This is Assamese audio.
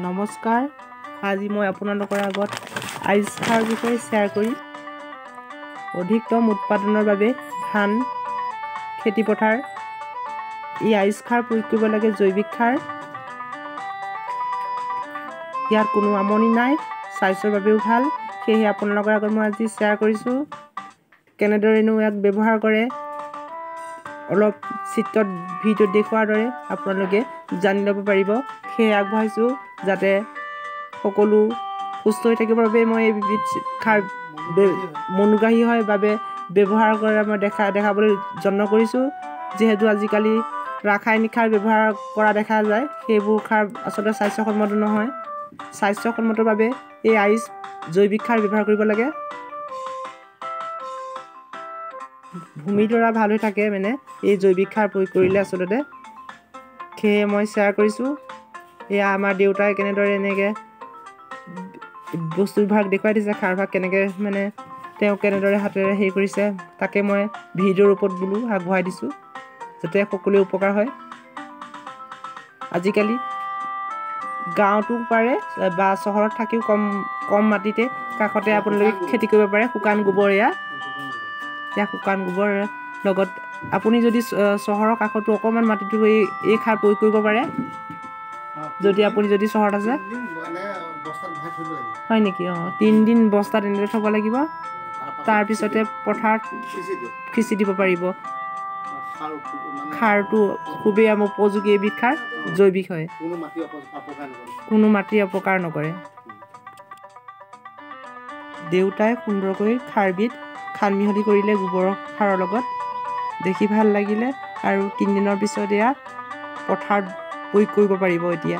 নমস্কাৰ, আজি মই আপোনালোকৰ আগত আইচ খাৰৰ বিষয়ে শ্বেয়াৰ কৰিম। অধিকতম উৎপাদনৰ বাবে ধান খেতিপথাৰ এই আইচ খাৰ প্ৰয়োগ কৰিব লাগে, জৈৱিক সাৰ। ইয়াত কোনো আমনি নাই, স্বাস্থ্যৰ বাবেও ভাল। সেয়েহে আপোনালোকৰ আগত মই আজি শ্বেয়াৰ কৰিছোঁ কেনেদৰেনো ইয়াক ব্যৱহাৰ কৰে। অলপ চিত্ৰত ভিডিঅ'ত দেখুওৱাৰ দৰে আপোনালোকে জানি ল'ব পাৰিব। সেয়ে আগবঢ়াইছোঁ যাতে সকলো সুস্থ হৈ থাকিবৰ বাবে মই এইবিধ সাৰ মনোগ্ৰাহী হয় বাবে ব্যৱহাৰ কৰা মই দেখাবলৈ যত্ন কৰিছোঁ। যিহেতু আজিকালি ৰাসায়নিক সাৰ ব্যৱহাৰ কৰা দেখা যায়, সেইবোৰ সাৰ আচলতে স্বাস্থ্যসন্মত নহয়। স্বাস্থ্যসন্মতৰ বাবে এই আইচ জৈৱিক সাৰ ব্যৱহাৰ কৰিব লাগে। ভূমিডৰা ভাল হৈ থাকে মানে এই জৈৱিক সাৰ প্ৰয়োগ কৰিলে আচলতে। সেয়ে মই শ্বেয়াৰ কৰিছোঁ। এয়া আমাৰ দেউতাই কেনেদৰে এনেকৈ বস্তুভাগ দেখুৱাই দিছে, সাৰভাগ কেনেকৈ মানে তেওঁ কেনেদৰে হাতেৰে হেৰি কৰিছে, তাকে মই ভিডিঅ'ৰ ৰূপত বোলো আগবঢ়াই দিছোঁ যাতে সকলোৱে উপকাৰ হয়। আজিকালি গাঁৱতো পাৰে বা চহৰত থাকিও কম কম মাটিতে কাষতে আপোনালোকে খেতি কৰিব পাৰে। শুকান গোবৰ, এয়া শুকান গোবৰ লগত আপুনি যদি চহৰৰ কাষতো অকণমান মাটিটো এই সাৰ প্ৰয়োগ কৰিব পাৰে। যদি আপুনি যদি চহৰত আছে, হয় নেকি? অঁ, 3 দিন বস্তাত এনেদৰে থ'ব লাগিব, তাৰপিছতে পথাৰত সিঁচি দিব পাৰিব। সাৰটো খুবেই আমাৰ উপযোগী, এইবিধ সাৰ জৈৱিক হয়, কোনো মাটি অপকাৰ নকৰে। দেউতাই সুন্দৰকৈ সাৰবিধ সান মিহলি কৰিলে গোবৰৰ সাৰৰ লগত, দেখি ভাল লাগিলে। আৰু 3 দিনৰ পিছত এয়া পথাৰত প্ৰয়োগ কৰিব পাৰিব এতিয়া।